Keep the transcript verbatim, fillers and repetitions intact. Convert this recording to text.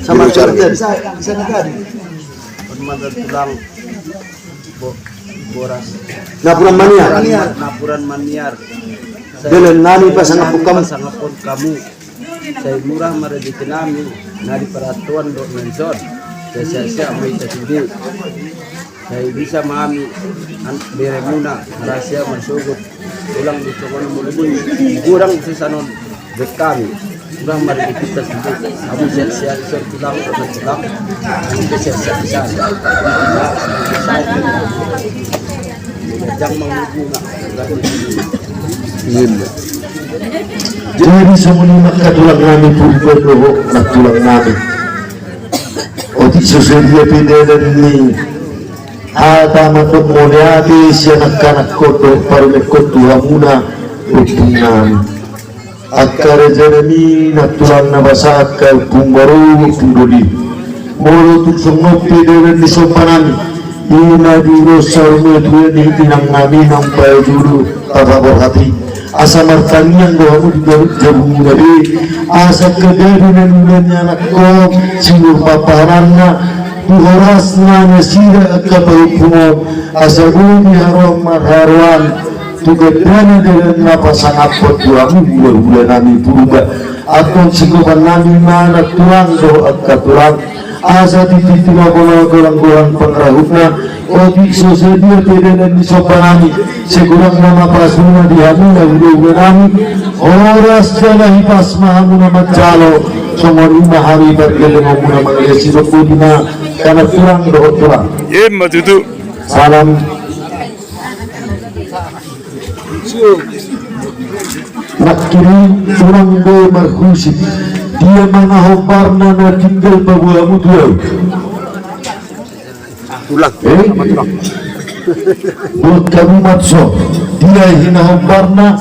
Sama. Bisa, bisa, bisa negari. Mandat tulang. Bo-, boras. Napuran maniar. Napuran maniar. Dalan nami pasangaphon hamu. Pasangaphon hamu. Sai murah ma rejeki nami, na di paratuan dohot na dison. Sai sehat-sehat ma hita sude. Sai bisa ma hami, an-, beremuna, rahasia marsogot. Tulang di songon mulu boi. Godang sisanon. Dek hami. Godang ma rejeki hita sude. Hamu sehat-sehat, dison tulang, dohot na tulang. Hamu sehat-sehat, dison. Jang mangubunga. Jadi songon i ma angka tulang nami, purba dohot nantulang nami. Otik so sadia pe dalan ni hata mandok mauliate sian angka anakkon dohot parumaenhon tu hamuna ompung nami. Angka raja nami nantulang na basa angka ompung barou ompung doli. Molo tung songon on pe dalan ni somba nami, i ma diulos saur matua ni inang nami naung paetudu tapaborhat i. Asa martangiang do hamu di ganup jabumuna be, asa angka gabe na niula ni anakkon, sinur paparanna, tu horasna nasida angka pahompu on, asa boi haroan marharoan, tu gandana dalan na pasangaphon tu hamu hulahula nami purba. Antong singkopan nami ma nantulang dohot angka tulang. Asa tintin tu na pola golang-golang pangarahutna, otik so sadia pe dalan ni somba nami, sai godang nama pasuna di hamuna hulahula nami, horas jala hipas ma hamuna manjalo, songon i ma hami pargellengonmuna mangalean sidok boti ma, angka nantulang dohot tulang. Ima tutu. Salam. Nangkin i tulang do marhusip. Dia ma na hombarna na tinggal paboa hamu tu ahu. Tulang. Eh? Sama tulang. Buat kamu matso. Dia i na hombarna.